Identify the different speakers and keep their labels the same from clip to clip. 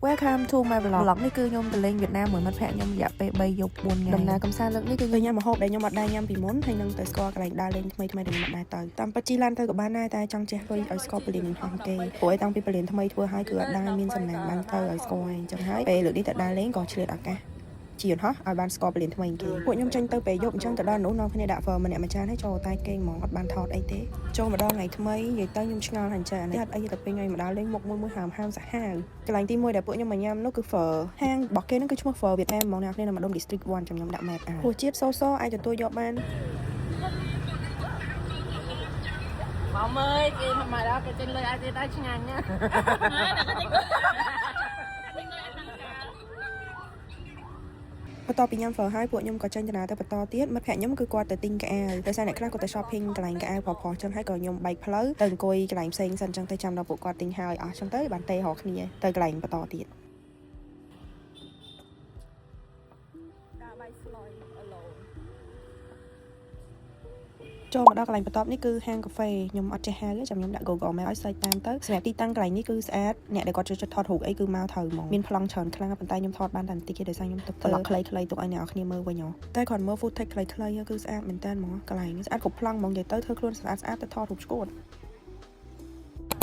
Speaker 1: Welcome to my vlog. Vlog នេះគឺខ្ញុំទៅលេងវៀតណាមមួយមិត្តភក្តិខ្ញុំរយៈពេល3យប់4ថ្ងៃដំណើរកម្សាន្តលើកនេះគឺ
Speaker 2: ទៅញ៉ាំម្ហូបដែលខ្ញុំអត់ដែរញ៉ាំពីមុនហើយនឹងទៅស្គាល់កន្លែងដើរលេងថ្មីថ្មីដែលខ្ញុំអត់ដែរទៅតាមពិតជិះឡានទៅក៏បានដែរតែចង់ចេះលុយឲ្យស្គាល់ពលានយន្តហោះគេព្រោះឯតាំងពីពលានថ្មីធ្វើឲ្យគឺអត់ដែរមានសំណាងបានទៅឲ្យស្គាល់ហើយអញ្ចឹងហើយពេលលើកនេះទៅដើរលេងក៏ឆ្លៀតឱកាសជាយន្តហោះឲ្យបានស្គាល់ពលានថ្មីគេពួកខ្ញុំចេញទៅពេលយប់អញ្ចឹងទៅដល់នោះនាំគ្នាដាក់ phở ម្នាក់មួយចានហើយចូលតែគេងហ្មងអត់បានថតអីទេចូលមកដល់ថ្ងៃថ្មីនិយាយទៅខ្ញុំឆ្ងល់ថាអញ្ចឹងនេះអត់អីទៅពេញថ្ងៃមកដល់លេងមុខមួយមួយហើមហើមសាហាវកន្លែងទី1ដែលពួកខ្ញុំមកញ៉ាំនោះគឺ phở ហាងរបស់គេហ្នឹងគឺឈ្មោះ phở វៀតណាមហ្មងអ្នកគ្នានៅម្ដុំ District 1ចាំខ្ញុំដាក់ map ឲ្យរសជាតិ so so អាចទទួលយកបាន
Speaker 3: មកមើលគេមកដល់គេចេញលុយឲ្យទៀតឲ្យឆ្ងាញ់ណា
Speaker 2: បន្ទាប់ពីញ៉ាំ phở ហើយពួកខ្ញុំក៏ចេញដំណើរទៅបន្តទៀតមិត្តភក្តិខ្ញុំគឺគាត់ទៅទិញខោអាវដោយសារអ្នកខ្លះគាត់ទៅ shopping កន្លែងខោអាវប្រុសៗចឹងហើយក៏ខ្ញុំបែកផ្លូវទៅអង្គុយកន្លែងផ្សេងសិនចឹងទៅចាំដល់ពួកគាត់ទិញហើយអស់ចឹងទៅបានទេរកគ្នាទៅកន្លែងបន្តទៀត
Speaker 3: ដើរបាយស្លយ alone.
Speaker 2: ចូលមកដល់កន្លែងបន្ទាប់នេះគឺហាងកាហ្វេខ្ញុំអត់ចេះហៅទេចាំខ្ញុំដាក់ Google Map ឲ្យ search តាមទៅសម្រាប់ទីតាំងកន្លែងនេះគឺស្អាតអ្នកដែលគាត់ចូលចិត្តថតរូបអីគឺមកត្រូវហ្មងមានប្លង់ច្រើនខ្លាំងប៉ុន្តែខ្ញុំថតបានតែបន្តិចទេដោយសារខ្ញុំទុកប្លុកខ្លីៗទុកឲ្យអ្នកនរគ្នាមើលវិញហ៎តែគ្រាន់មើល footage ខ្លីៗគឺស្អាតមែនតើហ្មងកន្លែងនេះស្អាតគ្រប់ប្លង់ហ្មងនិយាយទៅធ្វើខ្លួនស្អាតស្អាតទៅថតរូបឆ្កួត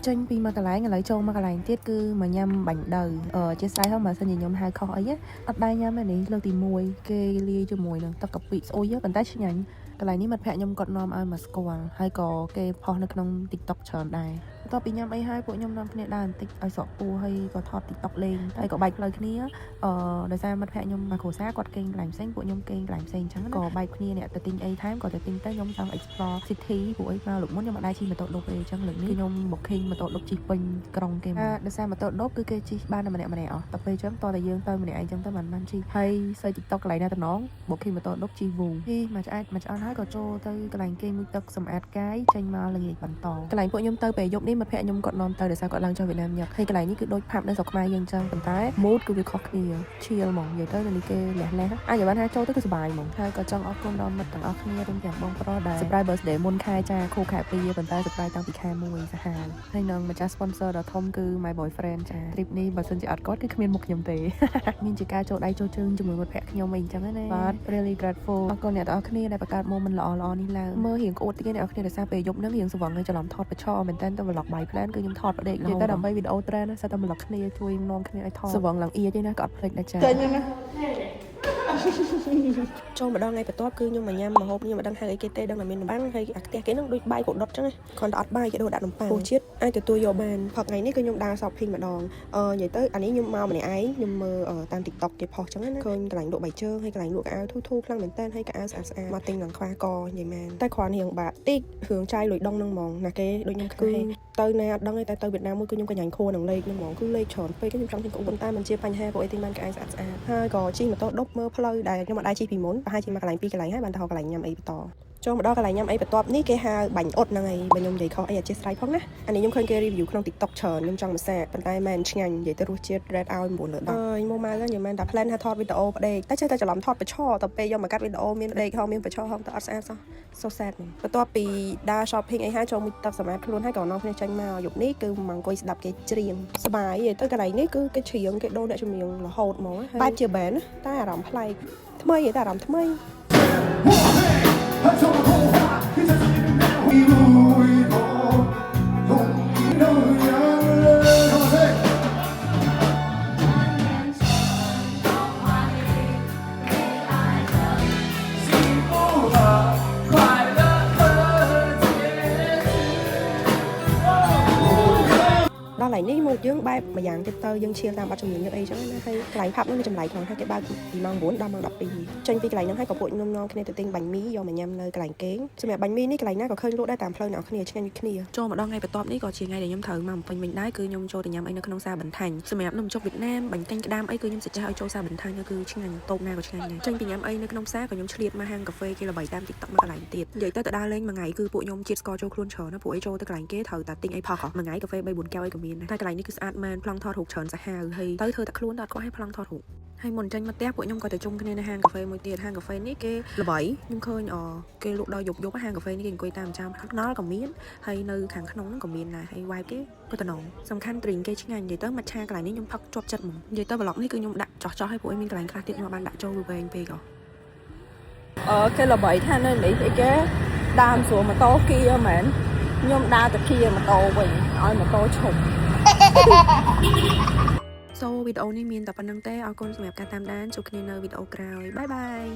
Speaker 1: ចេញពីមួយកន្លែងឥឡូវចូលមកកន្លែងទៀតគឺមកញ៉ាំបាញ់ដូវអឺជាស្រ័យហ្នឹងបើសិនជាខ្ញុំហៅខុសអីណាអត់ដែរញ៉ាំទេនេះលើកទី1គេលាយជាមួយនឹងទឹកកាពិស្អុយប៉ុន្តែឆ្ងាញ់កន្លែងនេះមិត្តភក្តិខ្ញុំគាត់នាំឲ្យមកស្គាល់ហើយក៏គេផុសនៅក្នុង TikTok ច្រើនដែរបន្ទាប់ពីញ៉ាំអីហើយពួកខ្ញុំនាំគ្នាដើរបន្តិចឲ្យស្រកពោះហើយក៏ថត TikTok លេងហើយក៏បែកផ្លូវគ្នាអឺដោយសារមិត្តភក្តិខ្ញុំមកគ្រួសារគាត់គេងកន្លែងផ្សេងពួកខ្ញុំគេងកន្លែងផ្សេងអញ្ចឹងក៏បែកគ្នាអ្នកទៅទិញអីថែមក៏ទៅទិញទៅខ្ញុំចង់ explore city ព្រោះអីមកលើកមុនខ្ញុំអត់ដែរជិះម៉ូតូឌុបទេអញ្ចឹងលើកនេះខ្ញុំ booking ម៉ូតូឌុបជិះពេញក្រុងគេមកដោយសារម៉ូតូឌុបគឺគេជិះបានតែម្នាក់ម្នាក់អស់តែពេលអញ្ចឹងតតែយើងទៅម្នាក់ឯងអញ្ចឹងទៅបានបានជិះហើយសើ TikTok កន្លែងណាតំណង booking ម៉ូតូឌុបជិះវូជិះមួយឆ្អែតមួយឆ្អន់ហើយក៏ចូលទៅកន្លែងគេមួយទឹកសម្អាតកាយចេញមកល្ងាចបន្តកន្លែងពួកខ្ញុំទៅពេលយប់នេះមិត្តភក្តិខ្ញុំគាត់នាំទៅដោយសារគាត់ឡើងចុះវៀតណាមញឹកហើយកន្លែងនេះគឺដូច pub នៅស្រុកខ្មែរយើងអញ្ចឹងប៉ុន្តែ mood គឺវាខុសគ្នា chill ហ្មងនិយាយទៅនៅនេះគេលះលះអាចឲ្យបានថាចូលទៅគឺសប្បាយហ្មងហើយក៏ចង់អរគុណដល់មិត្តទាំងអស់គ្នារួមទាំងបងប្រុសដែល surprise birthday មុនខែចាខូខែ2ប៉ុន្តែ surprise តាំងពីខែ1សាហាវហើយនឹងម្ចាស់ sponsor ដ៏ធំគឺ my boyfriend ចា trip នេះបើសិនជាអត់គាត់គឺគ្មានមុខខ្ញុំទេ មានជាការចូលដៃចូលជើងជាមួយមិត្តភក្តិខ្ញុំអីអញ្ចឹងណាបាទ really grateful អរគុណអ្នកទាំងអស់គ្នាដែលបង្កើត moment ល្អៗនេះឡើងមើលរៀងក្អួតតិចអ្នកទាំងអស់គ្នាដោយសារពេលយប់ហ្នឹងរៀងស្វឹងហើយច្រឡំថតប្រឈរមែនតើទៅ vlog by plan គឺខ្ញុំថតផ្ដេករហូតតែដើម្បីវីដេអូ trend ណាសិតតែ vlog គ្នាជួយនាំគ្នាឲ្យថតស្វឹងឡើងអៀទេណាក៏អត់ភ្លេចដែរចា
Speaker 2: ចេញណាចូលមកដល់ថ្ងៃបន្ទាប់គឺខ្ញុំមកញ៉ាំម្ហូបខ្ញុំមិនដឹងហៅអីគេទេដឹងតែមាននំប៉័ងហើយអាខ្ទះគេហ្នឹងដូចបាយក៏ដុតចឹងគ្រាន់តែអត់បាយគេដូរដាក់នំប៉័ងរសជាតិអាចទទួលយកបានផឹកថ្ងៃនេះគឺខ្ញុំដើរ shopping ម្ដងអឺនិយាយទៅអានេះខ្ញុំមកម្នាក់ឯងខ្ញុំមើលតាម TikTok គេផុសចឹងណាឃើញកន្លែងលក់បាយជើងហើយកន្លែងលក់ខោអាវធូធូខ្លាំងមែនតើហើយកៅអៅស្អាតស្អាតមកទិញឡើងខ្វះកនិយាយមែនតែគ្រាន់រៀងបាក់តិចរឿងចាយលុយដងហ្នឹងហ្មងណាគេដូចខ្ញុំគឺទៅណាអត់ដឹងទេតែទៅវៀតណាមមួយគឺខ្ញុំកញ្ញាញ់ខួរនឹងលេខហ្នឹងហ្មងគឺលេខច្រើនពេកខ្ញុំចង់ទិញក្អួនតែមិនជាបញ្ហាព្រោះអីទិញបានកៅអៅស្អាតស្អាតហើយក៏ជិះម៉ូតូឌុបមើលផ្លូវដែលខ្ញុំអត់ដែរជិះពីមុនប្រហែលជាមួយកន្លែងពីរកន្លែងហើយបានទៅរកកន្លែងញ៉ាំអីបន្តចូលមកដល់កន្លែងញ៉ាំអីបន្ទាប់នេះគេហៅបាញ់អ៊ុតហ្នឹងហើយបើខ្ញុំនិយាយខុសអីអធិស្ឋានផងណាអានេះខ្ញុំឃើញគេ review ក្នុង TikTok ច្រើនខ្ញុំចង់មកសាកប៉ុន្តែមែនឆ្ងាញ់និយាយទៅរសជាតិ rate ឲ្យ9លើ10អើយមកមកហ្នឹងនិយាយមែនតែ plan ថាថតវីដេអូផ្ដេកតែចេះតែច្រឡំថតប្រឈរទៅពេលយកមកកាត់វីដេអូមានផ្ដេកហងមានប្រឈរហងទៅអត់ស្អាតសោះ so sad ហ្មងបន្ទាប់ពីដើរ shopping អីហើយចូលមួយទឹកសម្អាតខ្លួនហើយក៏នាំគ្នាចេញមកយប់នេះគឺមកអង្គុយស្ដាប់គេច្រៀងសប្បាយទៅកន្លែងនេះគឺគេច្រៀងគេដូរអ្នកចម្រៀងរហូតហ្មងហើយបែបជា band តែអារម្មណ៍ប្លែកថ្មីតែអារម្មណ៍ថ្មី
Speaker 4: 한손 고화 이제 이루이고 동로양을 가세. 幸福和快乐的结局。
Speaker 2: ដល់កន្លែងនេះមកយើងបែបមួយយ៉ាងទៀតទៅយើងឈៀលតាមបទចម្រៀងយើងអីចឹងណាហើយកន្លែង pub នោះមានចម្លែកផងថាគេបើកពីម៉ោង9ដល់ម៉ោង12ចេញពីកន្លែងហ្នឹងហើយក៏ពួកខ្ញុំនាំគ្នាទៅទិញបាញ់មីយកមកញ៉ាំនៅកន្លែងគេងសម្រាប់បាញ់មីនេះកន្លែងណាក៏ឃើញលក់ដែរតាមផ្លូវអ្នកនរគ្នាឆ្ងាញ់ដូចគ្នា
Speaker 1: ចូលមកដល់ថ្ងៃបន្ទាប់នេះក៏ជាថ្ងៃដែលខ្ញុំត្រូវមកបំពេញវិញដែរគឺខ្ញុំចូលទៅញ៉ាំអីនៅក្នុងសាបន្ថាញ់សម្រាប់នំជុកវៀតណាមបាញ់កាញ់ក្តាមអីគឺខ្ញុំsuggest ឲ្យចូលសាបន្ថាញ់គឺឆ្ងាញ់តូបណាក៏ឆ្ងាញ់ដែរចេញពីញ៉ាំអីនៅក្នុងផ្សារក៏ខ្ញុំឆ្លៀតមកហាងកាហ្វេគេល្បីតាម TikTok មកកន្លែងទៀតនិយាយទៅទៅដើរលេងមួយថ្ងៃគឺពួកខ្ញុំជាតិស្ករចូលខ្លួនច្រើនណាស់ពួកអីចូលទៅកន្លែងគេត្រូវតែទិញអីផុសមួយថ្ងៃកាហ្វេ3 4កែវអីក៏មានដែរតែកន្លែងនេះគឺស្អាតមែនប្លង់ថតរូបច្រើនសាហាវហើយទៅធ្វើតែខ្លួនដល់គាត់ឲ្យប្លង់ថតរូបហ
Speaker 2: ហើយមុនចេញមកផ្ទះពួកខ្ញុំក៏ទៅជុំគ្នានៅហាងកាហ្វេមួយទៀតហាងកាហ្វេនេះគេល្បីខ្ញុំឃើញអគេលក់ដល់យប់យប់ហាងកាហ្វេនេះគេអង្គុយតាមចាំថ្នល់ក៏មានហើយនៅខាងក្នុងហ្នឹងក៏មានដែរហើយ vibe គេក៏តំណងសំខាន់ drink គេឆ្ងាញ់និយាយទៅមច្ឆាកន្លែងនេះខ្ញុំផឹកជាប់ចិត្តហ្មងនិយាយទៅ vlog នេះគឺខ្ញុំដាក់ចោះចោះឲ្យពួកឯងមានកន្លែងខ្លះទៀតខ្ញុំអត់បានដាក់ចូលវាវែងពេកហ៎
Speaker 5: អឺគេល្បីថានៅនេះអីគេដើមស្រួលម៉ូតូគៀមែនខ្ញុំដើរទៅគៀម៉ូតូវិញឲ្យម៉ូតូឈប់
Speaker 2: So វីដេអូនេះមានតែប៉ុណ្្នឹងទេអរគុណសម្រាប់ការតាមដានជួបគ្នានៅវីដេអូក្រោយ bye bye.